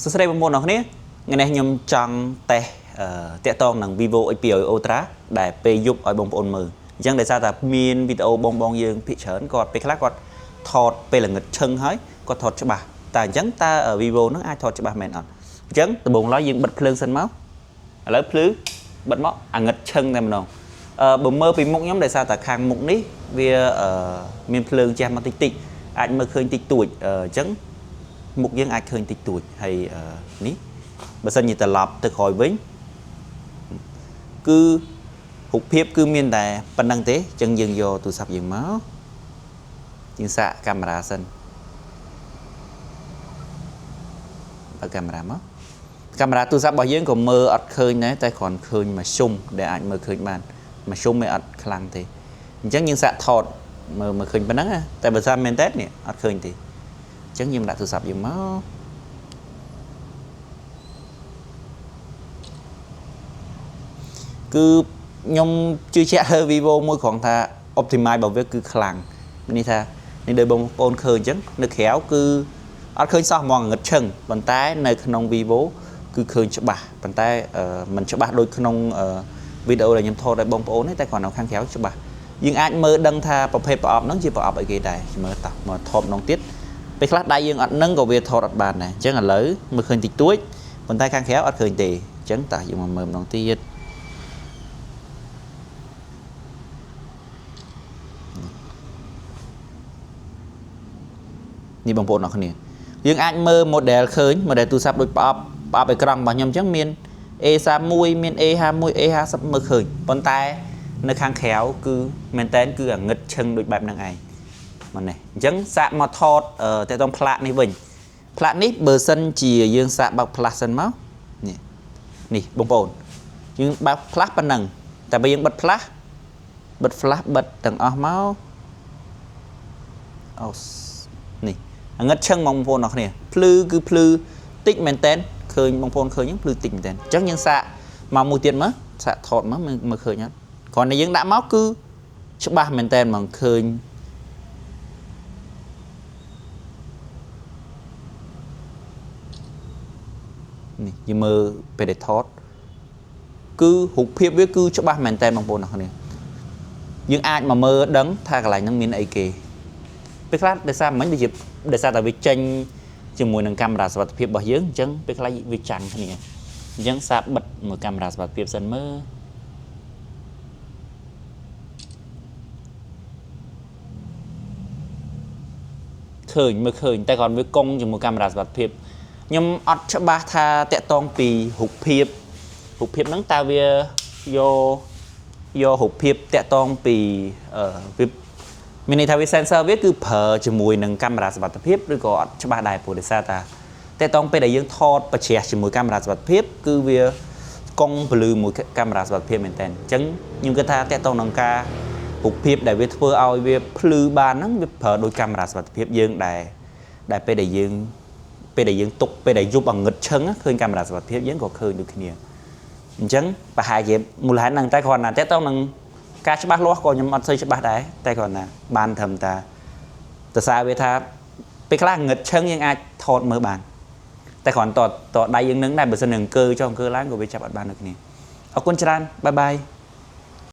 សួស្តីបងប្អូនអរគ្នាថ្ងៃនេះខ្ញុំចង់តេស្តតាក់ទងនឹង Vivo X200 Ultra ដែលពេលយប់ឲ្យបងប្អូនមើលអញ្ចឹងដោយសារតែមានវីដេអូបងបងយើងភាគច្រើនគាត់ពេលខ្លះគាត់ថតពេលល្ងិតឈឹងហើយគាត់ថតច្បាស់តែអញ្ចឹងតើ Vivo ហ្នឹងអាចថតច្បាស់មែនអត់អញ្ចឹងដំបូងឡើយយើងបិទភ្លើងសិនមកឥឡូវភ្លឺបិទមកអាងឹតឈឹងតែម្ដងបើមើលពីមុខខ្ញុំដោយសារតែខាងមុខនេះវាមានភ្លើងជះមកតិចតិចអាចមើលឃើញតិចតួចអញ្ចឹងមុខយើងអាចឃើញតិចតួចហើយនេះបើសិនជាត្រឡប់ទៅក្រោយវិញគឺរូបភាពគឺមានតែប៉ុណ្្នឹងទេអញ្ចឹងយើងយកទូរស័ព្ទយើងមកយើងសាកកាមេរ៉ាសិនបើកាមេរ៉ាមកកាមេរ៉ាទូរស័ព្ទរបស់យើងក៏មើលអត់ឃើញដែរតែគ្រាន់ឃើញមួយជុំដែលអាចមើលឃើញបានមួយជុំវាអត់ខ្លាំងទេអញ្ចឹងយើងសាកថតមើលឃើញប៉ុណ្ណឹងតែបើថាមែនតើនេះអត់ឃើញទេអញ្ចឹងយើងដាក់ទូរស័ព្ទយើងមកគឺខ្ញុំជឿជាក់លើ Vivo មួយគ្រាន់ថា optimize របស់វាគឺខ្លាំងនេះថានេះដោយបងប្អូនឃើញអញ្ចឹងនៅក្រៅគឺអត់ឃើញសោះហ្មងងឹតឈឹងប៉ុន្តែនៅក្នុង Vivo គឺឃើញច្បាស់ប៉ុន្តែมันច្បាស់ដូចក្នុងវីដេអូដែលខ្ញុំថតឲ្យបងប្អូនទេតែគ្រាន់នៅខាងក្រៅច្បាស់យើងអាចមើលដឹងថាប្រភេទប្រអប់ហ្នឹងជាប្រអប់អីគេដែរមើលតោះមកថតម្ដងទៀតពេលខ្លះដៃយើងអត់នឹងក៏វាថតអត់បានដែរអញ្ចឹងឥឡូវមើលឃើញតិចតួចប៉ុន្តែខាងក្រៅអត់ឃើញទេអញ្ចឹងតោះយើងមកមើលម្ដងទៀតនេះបងប្អូនអរគ្នាយើងអាចមើល model ឃើញ model ទូរស័ព្ទដូចប្រអប់អេក្រង់របស់ខ្ញុំអញ្ចឹងមាន A31 មាន A51 A50 មើលឃើញប៉ុន្តែនៅខាងក្រៅគឺមែនតែនគឺអាងឹតឈឹងដូចបែបហ្នឹងឯងមកនេះអញ្ចឹងសាកមកថតតើតងផ្លាកនេះវិញផ្លាកនេះបើសិនជាយើងសាកបើកផ្លាស់សិនមកនេះនេះបងប្អូនយើងបើកផ្លាស់ប៉ុណ្ណឹងតែបើយើងបិទផ្លាស់បិទផ្លាស់បិទទាំងអស់មកអូនេះអាងឹតឈឹងបងប្អូនអរគ្នាភ្លឺគឺភ្លឺតិចមែនតែនឃើញបងប្អូនឃើញហ្នឹងភ្លឺតិចមែនតែនអញ្ចឹងយើងសាកមកមួយទៀតមើលសាកថតមើលមើលឃើញអត់គ្រាន់តែយើងដាក់មកគឺច្បាស់មែនតែនហ្មងឃើញនេះយើងមើលពេលដែលថតគឺរូបភាពវាគឺច្បាស់មែនតែនបងប្អូនអរគ្នាយើងអាចមកមើលដឹងថាកន្លែងហ្នឹងមានអីគេពេលខ្លះដោយសារមិញដូចជាដោយសារតែវាចេញជាមួយនឹងកាមេរ៉ាសុវត្ថិភាពរបស់យើងអញ្ចឹងពេលខ្លះវាចាំងគ្នាអញ្ចឹងសាកបិទមើលកាមេរ៉ាសុវត្ថិភាពសិនមើលឃើញមើលឃើញតែគាត់វាកង់ជាមួយកាមេរ៉ាសុវត្ថិភាពខ្ញុំអត់ច្បាស់ថាតាក់ទងពីរូបភាពហ្នឹងតើវាយករូបភាពតាក់ទងពីវាមានន័យថាវា sensor វាគឺប្រើជាមួយនឹងកាមេរ៉ាសុវត្ថិភាពឬក៏អត់ច្បាស់ដែរព្រោះដោយសារតាតាក់ទងពេលដែលយើងថតប្រជ្រះជាមួយកាមេរ៉ាសុវត្ថិភាពគឺវាកង់ពលឺមួយកាមេរ៉ាសុវត្ថិភាពមែនតើអញ្ចឹងខ្ញុំគិតថាតាក់ទងនឹងការរូបភាពដែលវាធ្វើឲ្យវាភ្លឺបានហ្នឹងវាប្រើដោយកាមេរ៉ាសុវត្ថិភាពយើងដែរដែលពេលដែលយើងទុកពេលដែលយប់ងឹតឈឹងឃើញកាមេរ៉ាសុវត្ថិភាពយើងក៏ឃើញដូចគ្នាអញ្ចឹងប្រហែលជាមូលហេតុហ្នឹងតែគ្រាន់តែតាក់ទងនឹងការច្បាស់លាស់ក៏ខ្ញុំអត់សូវច្បាស់ដែរតែគ្រាន់តែបានត្រឹមតាសរសើរវាថាពេលខ្លះងឹតឈឹងយើងអាចថតមើលបានតែគ្រាន់តដៃយើងនឹងដែរបើសិននឹងអង្គើចុះអង្គើឡើងក៏វាចាប់អត់បានដូចគ្នាអរគុណច្រើនបាយបាយ។